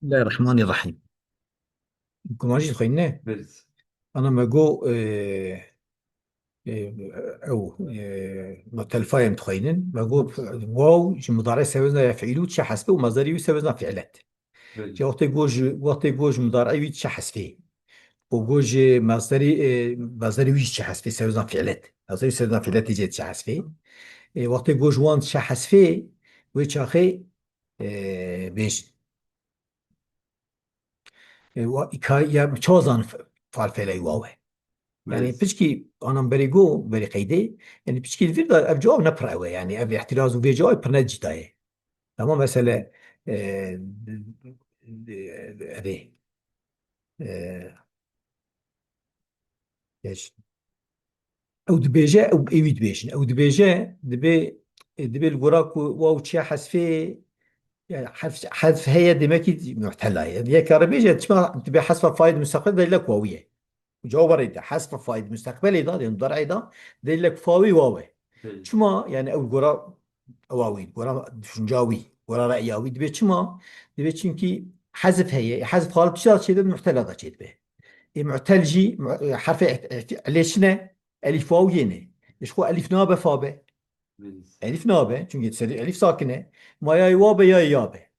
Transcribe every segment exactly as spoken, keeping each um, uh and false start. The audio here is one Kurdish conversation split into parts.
Bismillahirrahmanirrahim. Guman jî dixwîne? Ana me got, e, e, ew, e, me telfayê em dixwînin. Me got, waw ji mudarê sewezna ya fiîlû çi hesbe û mazdarî wî sewezna fiîlet. Belê. Ji wextê got ji, wextê got ji mudarê wî çi hesbê. Û got ji mazdarî, e, mazdarî wî çi hesbê, sewezna fiîlet. Mazdarî sewezna fiîletê jê çi hesbê. E, wextê got ji wan çi hesbê, wê çaxê, e, bêjin. E, wa, ka, ya, çawa zan f-, fal felay waw e. Yani Belê. Piçkî anam berê go, berê qeydê. Yani piçkî li vir de ev cevab ne pir ew e. Yani ev ihtiraz û vê cevabê pir ne cîda ye. Ama mesele, e, e, e, e, Geç. Ew dibêje, ew ê wî dibêjin. Ew dibêje, dibê, e, dibê li gora ku waw çiya hezfê, yani hezf, hezf heye, demek ki muhtela ye. Yek kare bêje, çima dibê hezfa faîl musteqbel delîlek wawî ye. Cevaba rê de, hezfa faîl musteqbelê de, yani mudarê de, delîlek faîl waw e. Belê. Çima, yani ew li gora ewa wî, li gora düşünca wî, li gora re'ya wî dibê çima? Dibê çimkî hezf heye. E, hezf xalib çi da çêdibe? Muhtela da çêdibe. Ê mu'tel jî, mu-, e, herfê iht-, iht-, ilê çi ne? Elîf waw yê ne. Ji xwe elîf nabe fa be. Belê. Elîf nabe. Çünkü serî elîf sakin e. Ma ya wa be ya ya be.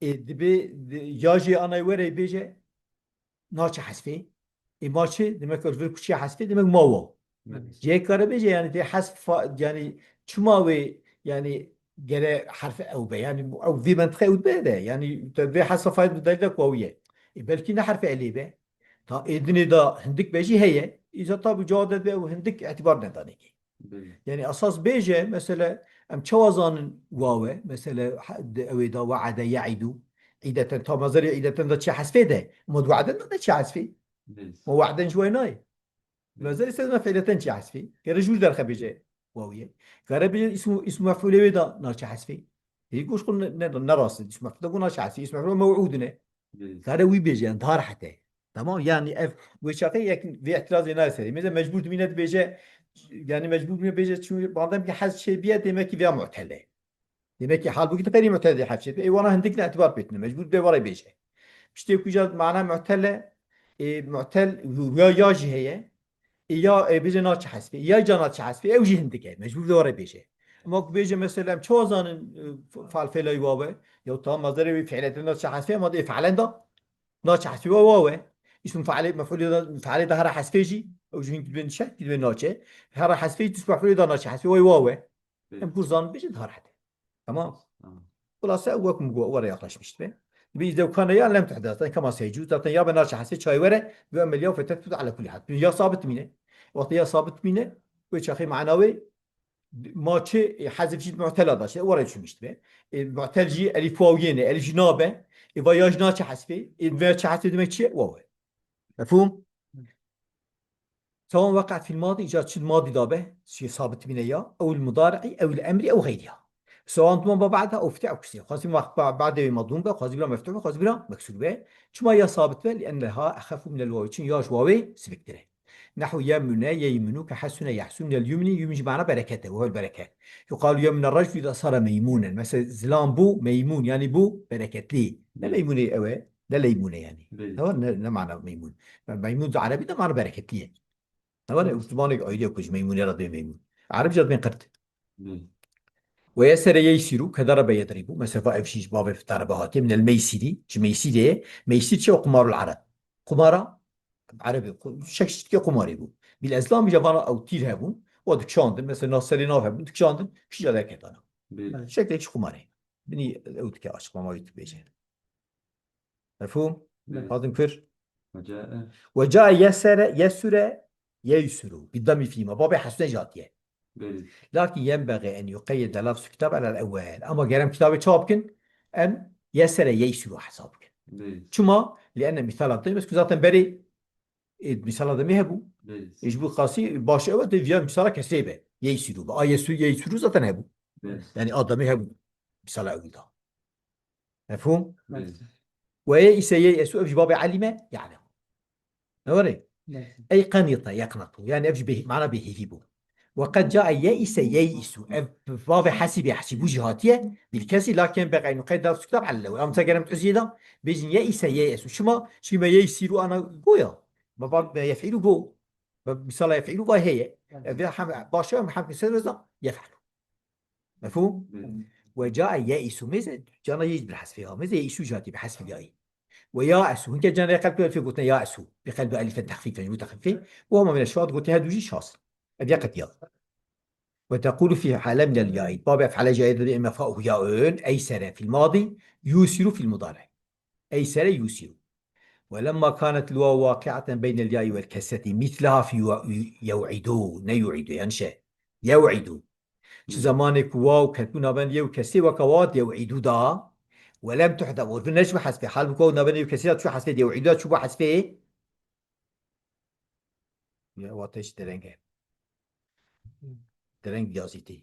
Ê dibê, di-, ya jê anay were bêje naçe hezfê. Ê ma çi? Demek ku vir ku çiye hezfê, demek ma waw. Belê. Cê kare bêje yani tê hezf fa-, yani çima wê yani gere herf ew be. Yani ew vê mentiqe ew be de. Yani te vê hezfa faîl delîlek waw ye. Ê belkî ne herfê elê be. Ta ê dinê da hindik be jî heye. Îza tabi cade be ew hindik îtibar nedanê kê. Belê. Yani esas bêje, mesela, em çawa zanin waw e? Mesela, ha-, di ewê da we'ede ye'idû. Îdeten, ta mezerê îdeten da çi hesfê de? Ma di we'eden da ne çi hesfê? Belê. Ma we'eden ji wayê nayê. Belê. Mezerê sezna fi'leten çi hesfê? Gere jûr derxe bêje waw ye. Gere bêje ismu, ismu mef'ulê wê da na çi hesfê? Ê goş xwe ne, ne, ne rast e. Ismu mef'ul da got na çi hesfê. Ismu mef'ul mew'ûdine. Belê. Gere wî bêje, yani daha rehet e. Tamam, yani ev, wê çaxê yek vê îtirazê nayê serê. Mêze mecbûr dimîne dibêje, yani mecbûr dimîne bêje, çünkü madem ki hez çê biye, demek ki vêya mu'tel e. Demek ki halbûkî di qeyrî mu'tel de hez çê biye. Ê wana hindik ne îtibar pê tine. Mecbûr bê were bêje. Piştê ku ja mana mu'tel e, ê, mu'tel ya, ya jî heye. Ê, ya, ê, bêje na çi hesbê. Ya ca na çi hesbê. Ew jî hindik e. Mecbûr de were bêje. Ama ku bêje mesela em çawa zanin, e, f-, fal fêlayî waw e. Ya tamam, mazerê wî fi'leten na çi hesbê, ama de fi'len da. Na çi hesfê wa waw e. Îsm fe'lê, mef'ulê da, fe'lê da hera hesfê jî. Ew jî hîn dibên şek, dibên naçe. Hera hesfê îsm mef'ulê da naçe hesfê wa waw e. Belê. Em kur zan bêjin daha rehet e. Tamam. Tamam. Xulase ew wek min got, were yaklaşmış be. Bi îzewkane ya lem tuhde. Zaten kema seycu. Zaten ya be naçe hesfê çay were. Bi emel ya fetet tut ala kulli hal. Ya sabit mîne. Wextê ya sabit mîne. Wê çaxê mana wê Ma çi, e, hezf jî mu'tela da, şey, were çûmişt be. E, mu'tel jî elîf waw yê ne, elîf jî nabe. E, va ya jî naçe hesfê. E, ve çi hesfê demek çi? Waw e. Mefhûm? Sewan weqa fîl madî, îca çi madî da be, şey sabit bîne ya, ew il mudari'i, ew il emri, ew xeyriya. Sewan duma ba ba'da, ew fitih, ew kusiya. Xwazî ma ba-, ba'dê wê madûm be, xwazî bira meftuh be, xwazî bira meksûr be. Çima ya sabit be? Li enneha exefu minel wawi. Çin ya ji wawê siviktir e. Nehwu yemune, yeymunuke, hesune, yehsun, minel yumni, yumni ji mana bereket e, wehel bereket. Yuqalu yemune raculu iza sara meymunen. Mesela zilam bû meymun, yani bû bereketli. Ne Belê. Meymunê ew e, ne leymune yani. Belê. Tamam, ne, ne mana meymun. Meymun da erebî de mana bereketli ye. Tamam, Belê. Zimanek ayrı yok, meymunê ra dê meymun. Erebî jî dibên qirt. Belê. Ve yesere yeysiru, ke darebe yedribu. Mesela va ev jî ji bavê darebe hatiye, minel meysiri, ji meysirê ye. Meysir çi? Qumarul Arab. Qumara, Erebî, qu-, şek şitike qumarê bû. Bil ezlam jî vana ew tîr hebûn, wa dikişandin, mesela na serê nav hebûn, dikişandin, kişî ca derketana. Belê. Şeklek ji qumarê. Binî ew dike açıklama wî dibêje. Mefhûm? Belê. Hatin kir? Ve cae. Ve cae yesere, yesure, yeysuru. Bi dami fîma. Babê hesne jî hatiye. Belê. Lakin yenbeği en yuqeyyede lafzu kitab alel ewwel. Ama gerem kitabê çawa bikin? Em yesere yeysiru hesab bikin. Belê. Çima? Li enne misala demê ku zaten berê, e, misala demê hebû. Belê. E, ji bo qasî baş ew e, te viya misala kesrê be. Yeysiru be. A yesu-, yeysiru zaten hebû. Belê. Yani a demê hebû. Misala ewil da. Mefhûm? Belê. Ve ye ise ye esu ev ji babê elîme, yani. Ne were? Belê. Ey qenîte, yeqnetu. Yani ev ji bê-, mana bêhîvî bû. Ve qed cae ye'ise ye'îsu. Ev bavê hesîbê hesîbû jî hatiye. Bil kesî lakin bi eynul qeyd daf sukta alel ewel. Em te gerem tu zî da. Bêjin ye'ise ye'îsu. Çima? Çima ye'îsîru ana go ya. Baba yef'îlu go. Misala yef'îlu vay heye. Evet. Ev ya hem başa hem hem kısa rıza yef'alu. Mefhum? Evet. Ve cae ye'îsu mêze cana yê bi hesfê ha. Mêze ye'îsu jî hatiye bi hesfê yaî. Ve ya'esu. Hinke cana yê qelb elifê gotin ya'esu. Bi qelbi elifen tehfîfen, yu tehfîfen. Ve hema mine şad gotin her du jî şaz. Ev ya qetiya. Ve tequlu fi hale minel yaî. Babê ef'ale caî de eme fa'u yaun. Eysere fil madi. Yusiru fil mudari. Eysere yusiru. Ve lemma kanet el-waw waqi'aten beynel ya'i vel kesreti misleha fi wa-, yew'idu, ne yu'idu, yanlış e. Yew'idu. Çi Hmm. zamanê ku waw ketbû navend yew kesrê weka wa yew'idu da. Ve lem tuhdef. Û neçû hesfê. Hal bi ku waw navend yew kesrê da çû hesfê yew'idu da çû bo hesfê. Ya, wate jî dereng e. Dereng yazîtî.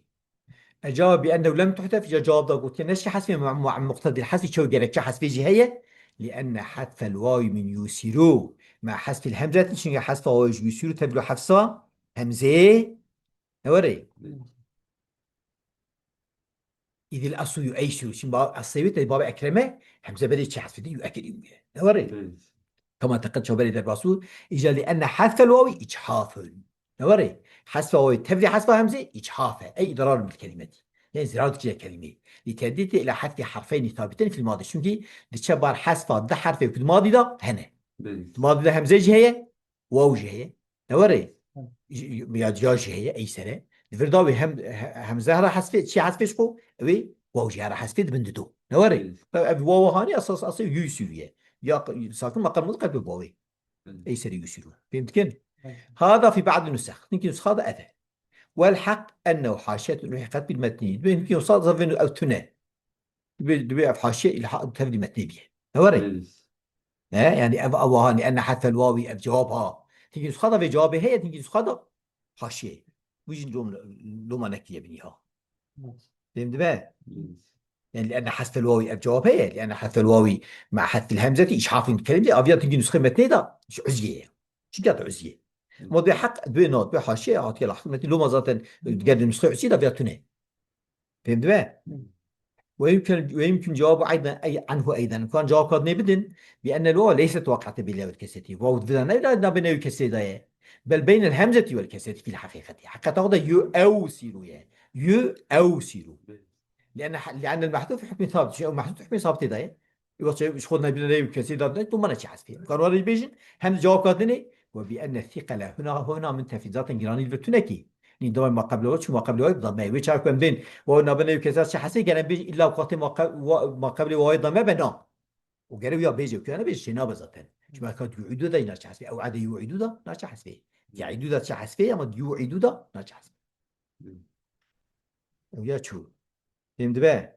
Ecaba bi ennehu lem tuhdef, ca cevab da gotiye, neşke hesfê mu-, mu-, muqtedî hesfî çew gerekçe hesfê jî heye. Li enne hesfel wawi min yusiru. Ma hesfil hemzeti, çünkü hesfa wawi ji yusiru tebdîlu hesfa hemzê. Ne were? Îdil aslu yu'eysiru. Şimdi ba-, aslê wê te baba Ekreme, hemze berê çi hesfê de yu'ekid yu'ye. Ne were? Evet. Kama teqet çaberê derbasû, îca li enne hesfel wawi içhafun. Ne were? Hesfa wawi tevri hesfa hemze içhaf e. Ey idrar bil kelimeti. Yani zirar dikire kelimeyê. Li tedîtê ila hesfi harfeyni sabiten fil madi. Çünkü diçe bar hesfa di harfê ku di madî da hene. Evet. Di madî de hemze jî heye. Waw jî heye. Ne were? Hı. J-, ya, ya jî heye, eysere. Di vir dawê hem, he-, hemze hera hesfê, çi hesfê ji xwe? Ew ê waw jî hera hesfê di bin dido. Ne were? Evet. Ev wawa hanî esas, esas yusîru ye. Ya q-, sakin maqam qelb wawê. Evet. Eysere yusîru. Fêm dikin? Evet. Hada fi ba'd nusakh. Hinkî nusxa da ev e. Wel haq ennehu haşiyetun ulhiqet bil metni. Dibê hinkî nusxa da vênû ew tune. Dibê, dibê ev haşiye ilha-, tevlî metnê bîye. Ne were? Evet. Ne? Yani ev awahanî, enne hesfel wawi, ev cevab ha. Tingî nusxa da vê cevabê heye, tingî nusxa da haşiye. Bu jî lom-, loma nekiriye binî ha. Evet. Fêm dibe? Evet. Yani li enne hesfel wawi ev cevab heye. Li enne hesfel wawi ma hesfil hemzeti, işhafin kelimdi. Aviya tingî nusxê metnê da. Ji uziyê ye. Çi gat uziyê? Hı. Ma dê heq, dê na, dê haşiye hatiye laxtı metnê. Loma zaten, hı, gerdê nusxê uziyê da aviya tune. Fêm dibe? Hı. Ve yumkin, ve yumkin cewabu eyden, ey, anhu eyden. Kan cevap kat nebidin. Bi enne lwa leyset vakate bil yawil keseti. Vav dida ne da, da bine yu keseti da ye. Bel beynel hemzeti vel keseti fil hakikati. Hakikata o da yu ew siru ye. Yu ew siru. Li enne, li enne mahzuf hukmi sabit. Şey, mahzuf hukmi sabit da ye. Wextê ji xwe nebîne rê û kesî dadine, tu mana çi hesbê? Kan were bêjin, hem cevap katine, ve bi enne thîqele huna, huna min tefî. Zaten giranî li vir tune kî. Nî daway ma qeblo, çi ma qeblo, da me. Wê çar ku em bên, ve nabene yu kesî çi hesê, gelen bêj, illa wextê ma qe-, wa-, ma qeblê wayê da me be, na. O gere ya bêje, ku ya ne bêje, şey nabe zaten. Çi ma kat yu'idu da, na çi hesbê. Ew ade yu'idu da, na çi hesbê. Ya'idu da çi hesbê, ama yu'idu da, na çi hesbê. Ew ya çû. Fêm dibe?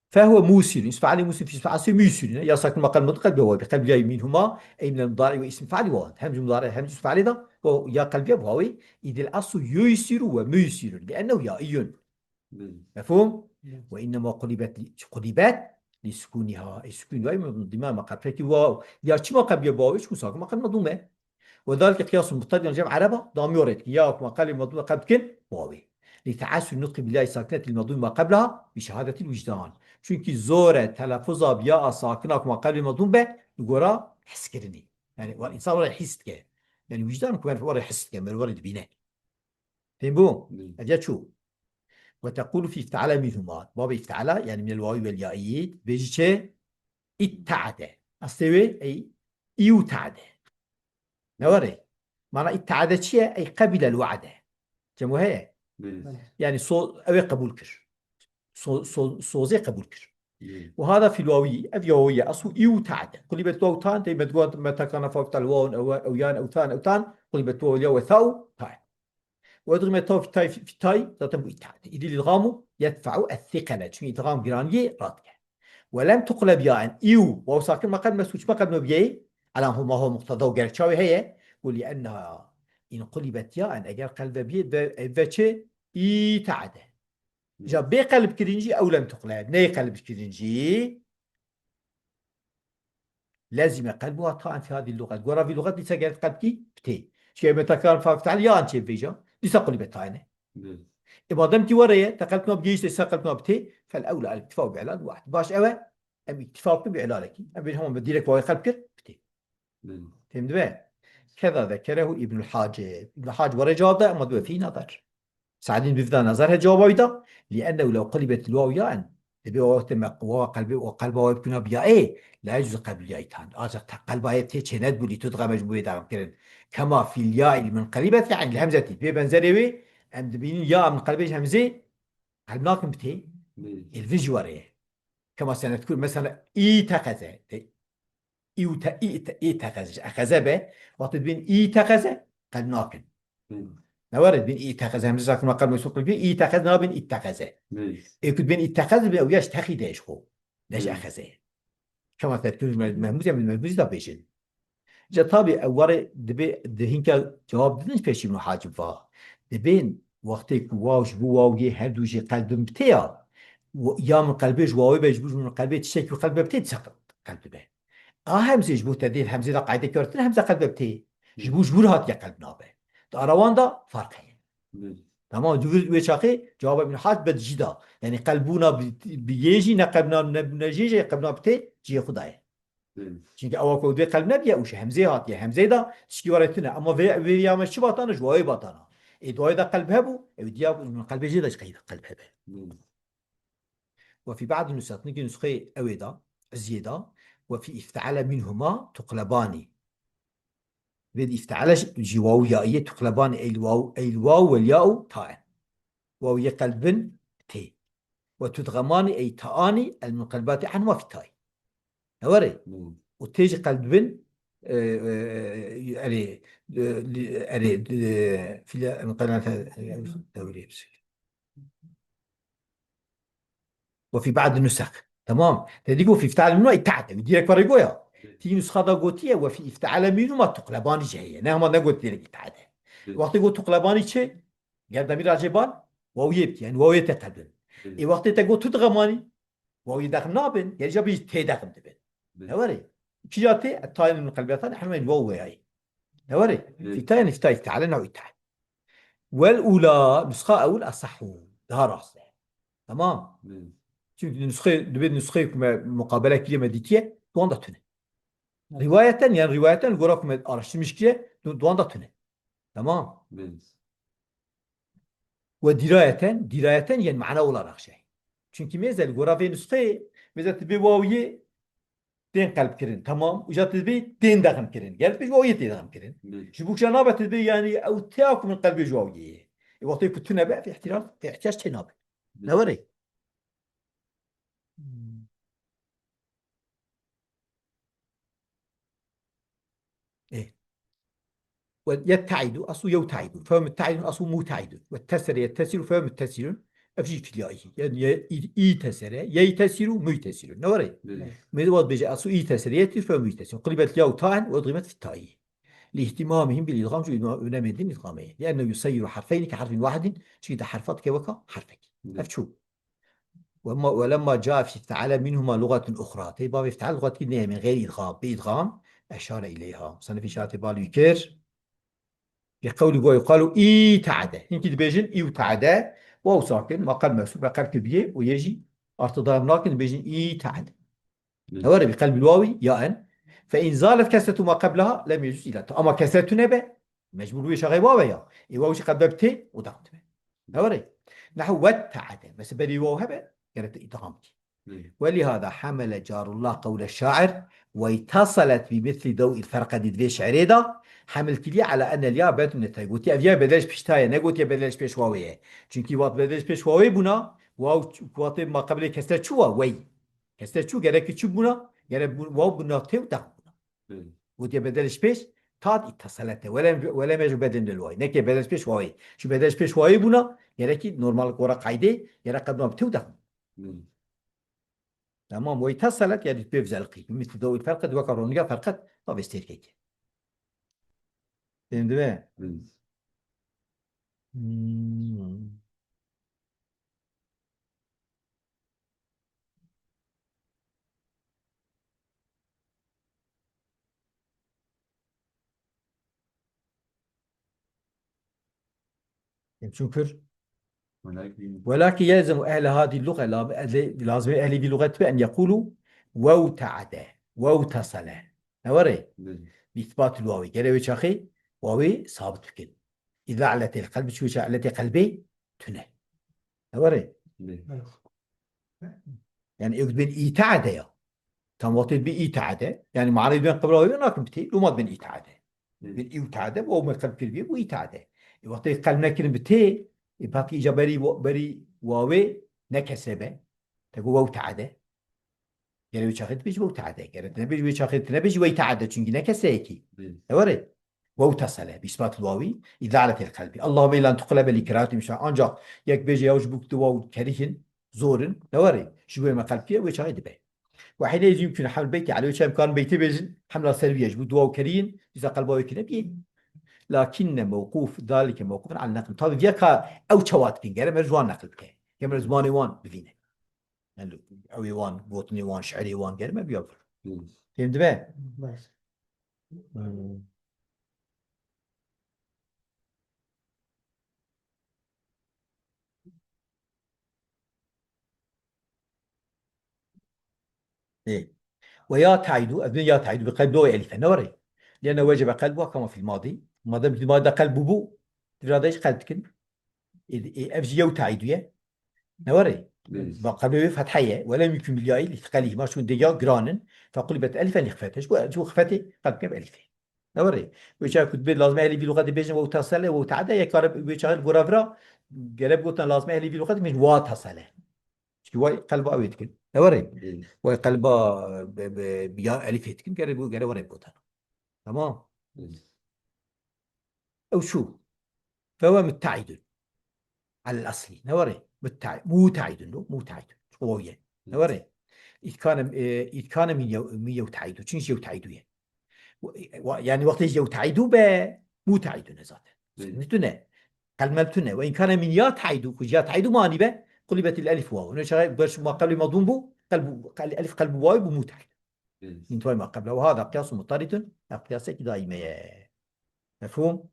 Fehwe musîrun. Îsm fe'lî musîr, fî îsm fe'lî musîrun. Ya sakin ma qelb mutlaq bi wawi. Qelb ya min huma, ey min mudari ve îsm fe'lî wawi. Hem mudari hem îsm fe'lî da, o ya qelbiye bi wawi. Îdil aslu yusîru ve musîrun. Li ennehu yaiyun. Mefhum? Ve innema qulibet li, qulibet li sukuniha. E, sukun wawi, dima ma qelb peki waw. Ya çi ma qelbiye bi wawi, çi sakin ma qelb madum e. وذلك قياس مقتضي عند جمع عربة، ضمير يا وما قبل المضموم قبل كن واوي. لتعسر النطق بالياء الساكنة المضموم ما قبلها بشهادة الوجدان. Çünkü zor e telaffuza bi ya sakina ku ma qeblê mezlûm be, li gora his kirinê. Yani, wa insan were his dike. Yani, wijdan ku were his dike, were dibîne. Fêm bû? Hmm. Ev ya çû. Ve tequlu fî ifta'ale minhuma. Babê ifta'ala, yani minel wawi vel ya'i, bêjî çi? İtta'ade. Aslê wê, ey, iuta'ade. Ne were? Mana itta'ade çi ye? Ey qebîlel wa'de. Cem heye. Belê. Yani so-, ew ê qebûl kir. So-, so-, sozê qebûl kir. Belê. Û hada fîl wawî, ev ya wawî ye. Aslu iuta'ade. Qulîbet waw tan, tey medguat metakana fawtal wawn, ew, ew yan, ew tan, ew tan. Qulîbet waw ya we thaw, ta. Ve idğîme taw fî tay, fî tay, zaten bu itta'ade. Îdî idğamu yedfa'u es-sikale. Çünkü idğam giraniyê radike. Ve lem tuqleb yaen. Îw. Waw sakin ma qelb mesûç ma qelb nobiyeyê. Ala huma ho muqteda û gerekçawê heye. Û li enneha in qulibet yaen. Eger qelbe biyê ve, ve çi? İta'de. Ja bê qelb kirin jî ew lem tuqleb. Ney qelb kirin jî? Lezîme qelbuha ta en fî hadî lugat. Gora vî lugat dîsa gerek qelb kî bitê. Çiye me tekrar fa fi'l ya an çê vêja. Dîsa qulîbet tayê ne. Belê. E, madem ki were ye, te qelb nab gihîşte, dîsa qelb nab tê, fel ewla el iktifa bi ilal wahid. Baş ew e, em iktifa bikin bi ilalekî. Em bêjin hema me direk wawê qelb kir, bitê. Belê. Fêm dibe? Keza zekerehu Îbnul Hac. Îbnul Hac were cevap da, ama dibe fî nazar. Se'dî bi vî de nazar he cevaba wî da. Li ennehu lew qulîbet il waw yaen. Dibê o wextê me wawa qelbê, o qelba wê bikuna bi yaê. La yecûz qelbul yaî tan. Ancak te qelba yê tê çê nedibû, li tu dixeme ji bo wê dexem kirin. Kema fil yaî il munqelîbet yaî il hemzetî. Bê benzerê wê, em dibînin ya em qelbê ji hemzê qelb nakin bi tê. Belê. Êl vin jî were ye. Kema senedkur, mesela, î teqeze. Te-, î û te-, î te-, î teqeze. Ji eqeze be, wextê dibên î teqeze, qelb nakin. Belê. Ne were dibên î teqeze, hemze sakin qelb mevsûl qilbî, î teqeze nabên î teqeze. Belê. Ê ku dibên î teqeze be, ew ya ji texî de ji xwe. Ne ji Belê. Eqeze ye. Kema senedkur me-, mehmûz ya mehmûzî da bêjin. Ca tabî ew warê dibê di hinka cewab didin ji pêşî min hacib va. Dibên wextê ku waw ji bo waw yê her du jê qelb bin bi tê ya. W-, ya min qelbê ji wawê be, ji bo ji min qelbê tiştekî qelb be bi tê, dîsa qelb dibe. A hemzê ji bo te dê hemzê de qaydeke were tune hemze qelb be bi tê. Ji bo, ji bo hatiye qelb nabe. Di ara wan de farq heye. Belê. Tamam, di vir wê çaxê cewaba Îbn Hac be di jî da. Yani qelbûna bi, bi yê jî ne qelbna, ne, ne jê jê qelbna bi tê cihê xwe daye. Belê. Çimkî ewa ku dê qelb nebiye û ji hemzê hatiye. Hemzê da tişkî were tune. Ama vê, vê ya me çi batana? Ji wawê batana. Ê di wawê de qelb hebû, ew diya min qelbê jê de ji qey qelb hebe. Belê. Ve fî ba'd nusxat, niki nusxeyê ewê da, Izziyê da, ve fî ifteale minhuma tuqlebanî. Vê di ifteale ji, ji waw ya yê tuqlebanî ey waw, ey waw wel ya'u taen. Waw yê qelbin tê. Ve tudğemani ey taani el munqelbati anhuma fî tay. Ne were? Hmm. Û tê jî qelbin, e, e, erê, e, li-, erê, e, fîle, e, qelate, e, dewrê bisikir. Ve fî ba'd nusak. Tamam. Te dî got fî ifteale minhuma ey taade. Direk were goya. Tî nusxa da gotiye ve fî ifteale minhuma tuqlebanî jî heye. Ne hema ne got direk ey taade. Hı. Wextê got tuqlebanî çi? Ger demîr racê bal, waw yê bikî. Yani waw yê te qelbin. Hı. Ê wextê te got tudğemani, waw yê dexm nabin. Ger îca bêjî tê dexm dibin. Hı. Ne were? Kîja tê, et tayin min qelbiyatan, ehnumen waw weyayî. Ne were? Hı. Fî tayin, fî tay, fî teale, naw î tayin. Wel ula, nusxa ewil asahhu. Daha rast e. Tamam. Belê. Çünkü nusxe, dibê nusxeyê ku me muqabele kiriye me dîtiye, di wan de tune. Rivayeten, yani rivayeten gora ku me araştırmış kiriye, di, di wan de tune. Tamam. Belê. Ve dirayeten, dirayeten yani mana olarak şey. Çünkü mêze li gora vê nusxeyê, mêze tu bê wawiyê, tên qelb kirin. Tamam. Uca tu dibê tên dexm kirin. Gel tu bê ji wawiyê tê dexm kirin. Belê. Ji bo kişa nabe tu dibê yani ew têya ku min qelbê ji wawiyê ye. E, wextê ku tune be, fî ihtiyac, fî ihtiyac tê nabe. Belê. Ne were? Hmm. E. Ve yettaidu, aslu yewtaidu. Fe muttaidun, aslu mutaidun. Ve tesere yettesiru, fe muttesirun. Ev jî fîl yaî. Yani ye, î, î tesere, yey tesiru, muy tesiru. Ne were? Belê. Mêde wad bêje, aslu î tesere, yetir, fe muy tesiru. Qulibet yaw taen, ve udğimet fit taî. Li ihtimamihim bil idğam, ju önemedin idğameye. Li ennehu yusayyiru harfeyni ke harfin wahidin. Çünkü de harfat ke weka harfek. Belê. Ev çû. Ve ma, ve lemma caa fi ifteale minhuma lugatun uxra. Tey bavê ifteal lugatkî neyê min xeyrî idğam, bi idğam, eşare ileyha. Musannif işaretê bal wî kir. Bi qewlî ve yuqalu î teade. Hinkî dibêjin î û teade. Waw sakin, ma qelb mevsûl be qelb kir biyê û yê jî artı dayam nakin dibêjin î teade. Hı. Ne were bi qelb wawî ya en. Fe in zalet kesretu ma qebleha lem yecuz ila ta. Ama kesretu nebe. Mecbur wê şaxê wawe ya. Ê waw jî qelbe bi tê û dexm dibe. Ne were? Nehu wet teade. Mesela berî waw hebe, gerek te îdğam kî. Hı. Welihada hamele carullah qewle şair ve itasalet bi misli dew'il ferqedî di vê şi'rê de hemil kiriye ala enel ya bedun netay. Gotiye ev ya bedel ji pişta ye, ne gotiye bedel ji pêş wawê ye. Çünkü waqt bedel ji pêş wawê bûna, waw ç-, waqtê ma qeblê kesre çû wa wey. Kesre çû gerek çi bûna? Gerek bû-, waw bûna tê û dexm bûna. Hı. Gotiye bedel ji pêş, tat îtasalete. Wele, wele me ji bedel del way. Neke bedel ji pêş wayê. Şu bedel ji pêş wayê bûna, gerekî normal gora qaydê, gerek qedma bi tê û dexm. Hı. Tamam, we îtasalet yani pê zelqî. Mitl dawil ferqet, weka roniga ferqet, tabi stêrkekê. Fehmdime? Hı. Hmm. Çunku ولكن يلزم أهل هذه اللغة, la-, ehli, lazim ehlî vî luxet be en yekulu wew teade, wew tesele. Ne were? Bi îsbat wawî. Gere wê çaxê wawî sabit bikin. Îza eletê qelbi, çi wê ça eletê qelbê tune. Ne were? Yani ew dibên îteade ya. Tam wextê dibê îteade. Yani manayê dibên qebla wê nakin bi tê. Loma dibên îteade. Bin îteade, waw me qelb kir bî, bû îteade. E, wextê qelb nekirin bi tê, e, paqî îca berî wa-, berî wawê ne kesre be. Te got wew teade. Gere wê çaxê dibêjî wew teade. Gere te nebêjî wê çaxê te nebêjî wey teade, çunkî ne kesreyekî. Ne were? Wew tesele, bi îsbat wawî, îza eletê qelbi. Allahümme illa en tuqlebe li kerahetin şa. Ancak yek bêje ya ji bo ku tu waw kerîhin, zor in, ne were? Ji bo me qelb kiriye, wê çaxê dibe. Ve hîne yumkin heml beyti aleyhi, çem kan beyti bêjin, hemla ser wî ye, ji bo dua û kerîn, dîsa qelba wê kine bî. Lakinne mewquf, zalike mewqufun al naql. Tabi viya ka ew çawa dikin, gere me ji wan neql bike. Gere me zimanê wan bivîne. Yani ew ê wan, gotinê wan, şiirê wan, gere me biya. Hmm. Fêm dibe? Baş. Hmm. Ê. Ve ya taîdu, ez ya taîdu bi qelb do elîfe ne were. Lene wecebe qelbuha kema fil madî. Madem fil madî de qelb bûbû, divra de jî qelb dikin. Ê, ê, ev jî yew taîdu ye. Ne were? Evet. Ba qelbê wê fethe ye. Ve lem yumkin bil yaî li thiqelihima, çun de ya giran in. Fequlibet elifen li xifete. Ji bo, ji bo xifetê qelb keb elîfê. Ne were? Wê çaxê ku dibê lazim ehlî vî luxetê bêjin wew tesele, wew teade, yek kare wê çaxê li gora vira, gere bigotin lazim ehlî vî luxetê bêjin wa tesele. Çikî way qelba wê dikin. Ne were? Evet. Way qelba be, be, ya elîfê dikin, gere, gere were bigotin. Tamam? Evet. Ew çû. Fehuve muttaidun. Alel aslî. Ne were? Mutta-, mutaidun do. Mutaidun. Çi waw ye. Ne were? Îtkane, e, îtkane min yew, min yew taidu. Çin yew taidu ye. Wa-, yani wextê yew taidu be, mutaidun e zaten. Nitune. Qelmel tune. Ve înkane min ya taidu, ku ya taidu mani be, qulibetil elif waw. Ne çaxê ber şuma qelbê madûn bû, qelbu, qel-, elif qelbu waw bû mutaid. Min tuay ma qebla. Ve hada qiyasun mutaridun. Ev qiyasekî daîme ye. Mefhûm?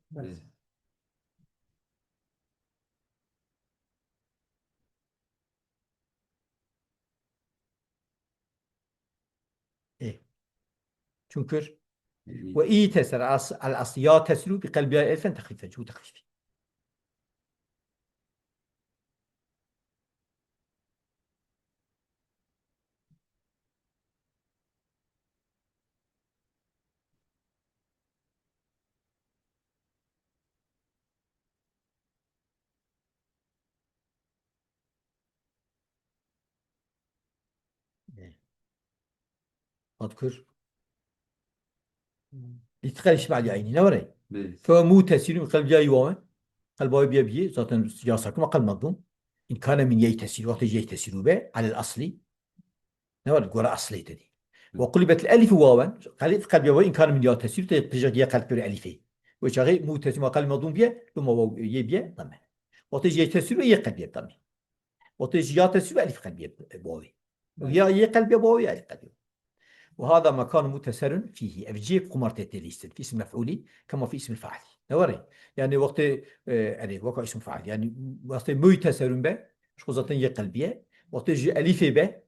Ê. Çunku ve î tesir as-, el asl ya tesirû bi qelbiya elfen texlîfen. Çû texlîfî. Hat kur. Îtiqal îşmal aynî ne were? Fe mu tesîrû qelb ya yuwawe. Qelba wê biye biye. Zaten ya sakuma qelb madûm. İn kane min yey tesîr. Wextê yey tesîrû be. Alel aslî. Ne were? Gora aslê te dî. Ve qulibetil elif wawen. Qelb, qelb ya waw. İn kane min ya tesîr. Te qijak ye qelb kir elifê. Ve çaxê mu tesîrû ma qelb madûm biye. Luma waw ye biye. Tamam. Wextê yey tesîrû ye qelb ye tamam. Wextê jî ya tesîr û elîf qelbiyê bavê. Ya yê qelbiye bavê ya elîf qelbiye. Ve hada mekan muteserun fîhî. Ev cihê qumar tê tê lîstin. Fî ism mef'ulî, kema fî ism failî. Ne were? Yani wextê, e, erê, weka ism fail. Yani wextê muteserun be, ji xwe zaten yê qelbiye. Wextê jî elîfê be,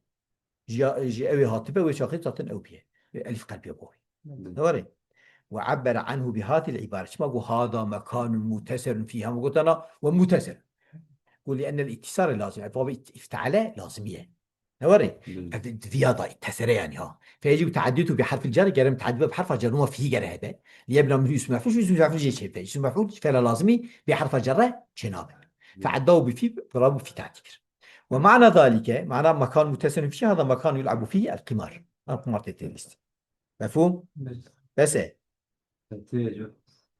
ji, ji ewê hatibe, wê çaxê zaten ew biye. Elîf qelbiye bavê. Ne were? Ve abbere anhu bi hatil ibare. Çima got hada mekanun muteserun fîha? Hema gotana ve muteser. Got li ennel ittisare lazim. Ev vavê it-, ifteale lazimiye. Ne were? Ev di-, di-, viya da tesere yani ha. Fe yecib teaddiyetu bi harfil cer, gere mutaaddî be bi harfa cer, numa fîhî gere hebe. Liyebna minhu ism mef'ul, ism mef'ul jê çêbe. Ism mef'ul fela lazimî bi harfa cerre çênabe. Feaddahu bi fî, rabu fî tahdî kir. Ve mana zalike, mana mekan muteserun fî, hada mekan yul'abu fî el qimar. Ev qumar tê tê lîst. Mefhûm? Bes e. Tê ecû.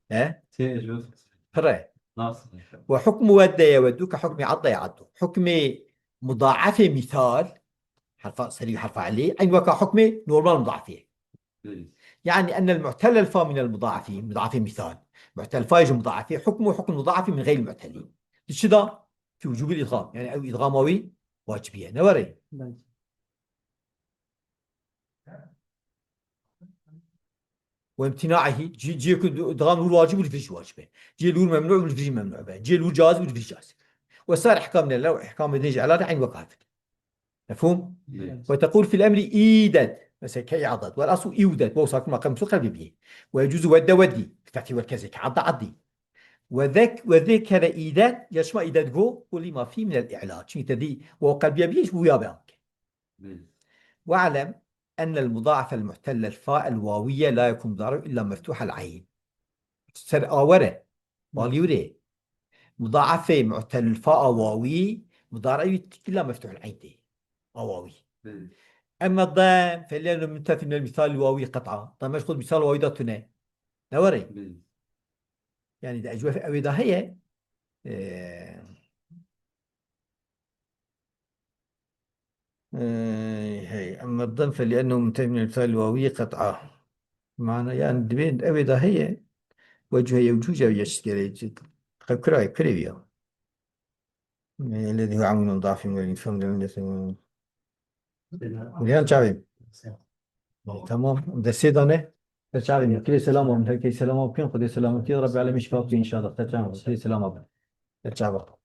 He? Tê ecû. Pir e. Nasıl? Ve hukmu wedde yeweddu ke hukmi adde yaddu. Hukmê mudaafê misal, harfa, serî harfa elî, eyn weka hukmê normal mudaafê. Yani ennel mu'tellel fa minel mudaafi, mudaafê misal. Mu'tel fa ji mudaafê, hukmu hukm mudaafê min geyr mu'telî. Di çi da? Fi wucûbil idgam. Yani ew idgama wî wacibiye. Ne were? وامتناعه، cî-, cihê ku idğam li wir wacib bû, li vir jî wacib e. Cihê li wir memnû bû, li vir jî memnû be. Cihê li wir caiz bû, li vir jî caiz. وسائر أحكام العلة وأحكام النهي على عين وكافر. مفهوم؟ Evet. وتقول في الأمر إيدد. Mesela كإعضد. والأصل إودد. Waw sakin مقام مفصول قلبي بيه. ويجوز ود ودي. الفتح والكسر كعض عضي. وذك-، وذكر إيدد. Ya çima إيدد got? لما فيه من الإعلال. Çünkü te dî waw qelbiye bî, ji bo ya be anke. Evet. واعلم أن المضاعف المعتل الفاء الواوية لا يكون مضارعه إلا مفتوح العين. Ser a were. Balî were. Mudaafê mu'telul fa a wawî, mudarî illa meftuhul eyn tê. A wawî. Belê. Emma dem, felenu muntefî minel mîsalil wawî qet'a. Dem ji xwe misal wawî da tune. Ne were? Belê. Yani de ecwef ewê da heye. Ee, Ey, hey, emma dem fe li'ennehu muntefi minel mîsalil wawî qet'a. Mana, yani, divê ew ê de heye, wecuhe yewcûc ew yeşkerê, qew kira, kurê wî ya. Ey, ellezî huve amûn dafîn ve infam de. Uliyan çavê. Tamam, destê dane. Te çavê. Kirê selam abin, herkes selam abin, Xwedê selametî, Rabbi alemî şifa bike inşallah. Te çavê, kirê selam abin. Te çavê.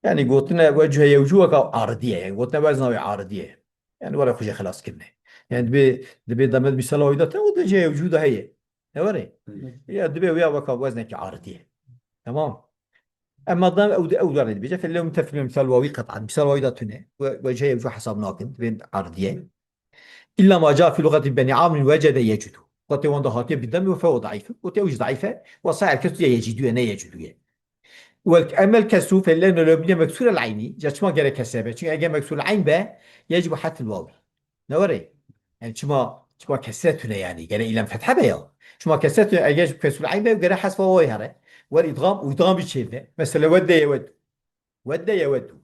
Yani gotine wecuhe yewcû weka aridî ye. Yani gotine wezna wê aridî ye. Yani were xwe jê xelas kirine. Yani dibê, dibê demet mîsala wî de te û wecuhe yewcû de heye. Ne were? Ya dibê wîya weka weznekî aridî ye. Tamam. Emma da ew, ew dibêje, fellew mutefilun misal wawî qet'an. Misal wawî da tune. We, wecuhe yewcû hesab nakin. Dibê aridî ye. إلا ما جاء في لغة بني عامر وجد يجد. Gotê wan de hatiye bi dem û fe o daîf. Gotê ew jî daîf e. Wa sair kes ya yecîdû ye, ne yecûdû ye. Wel emel kesû fe leno lobniye meksûr el eyni. Ca çima gerek kesre be? Çünkü eger meksûr el eyn be, yecbu hatil wawi. Ne were? Yani çima, çima kesre tune yani. Gere îlem fethe be ya. Çima kesre tune, eger kesûr el eyn be, gere hesfa wawî here. Wer idgam, û idgam jî çêve. Mesela wedde yeweddu. Wedde yeweddu.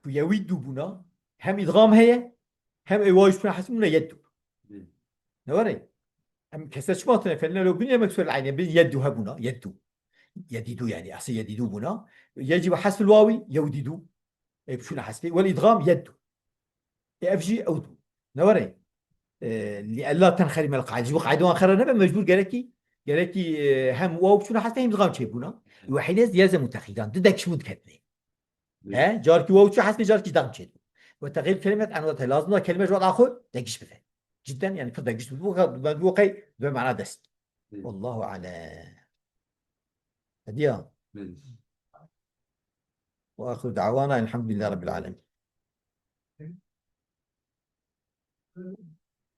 Ku yewî dû bûna, hem îdgam heye, hem ê wawî ji bûna hesbûna yeddu. Hmm. Ne were? Em kesre çima tune felîne lo bûne yemek suel eyne, bi yeddu hebûna, yeddu. Yedîdû yani, asıl yedîdû bûna. Yecî bi hesfil wawî, yewdîdû. Ê, bi şûna hesbê. Wel îdgam yeddu. Ê, ev jî ew dû. Ne were? E, li ella tenxerimel qaîde. Ji bo qaîde wan xera nebe, mecbûr gerekî, gerekî, e, hem waw biçûna hesbê hem idgam çêbûna. Wehînê yelzemu texîran. Di dekişmû diketine. He? Carkî waw çû hesbê, carkî dam çêbû. Ve texîr kelimet an wete. Lazim da kelime ji wada xwe degiş bibe. Cidden yani pir degiş bibe. Bu kadar, ben bu qey, ve mana dest. Wallahu alem. Hediya. Ve ahiru da'wana elhamdülillahi rabbil alemin.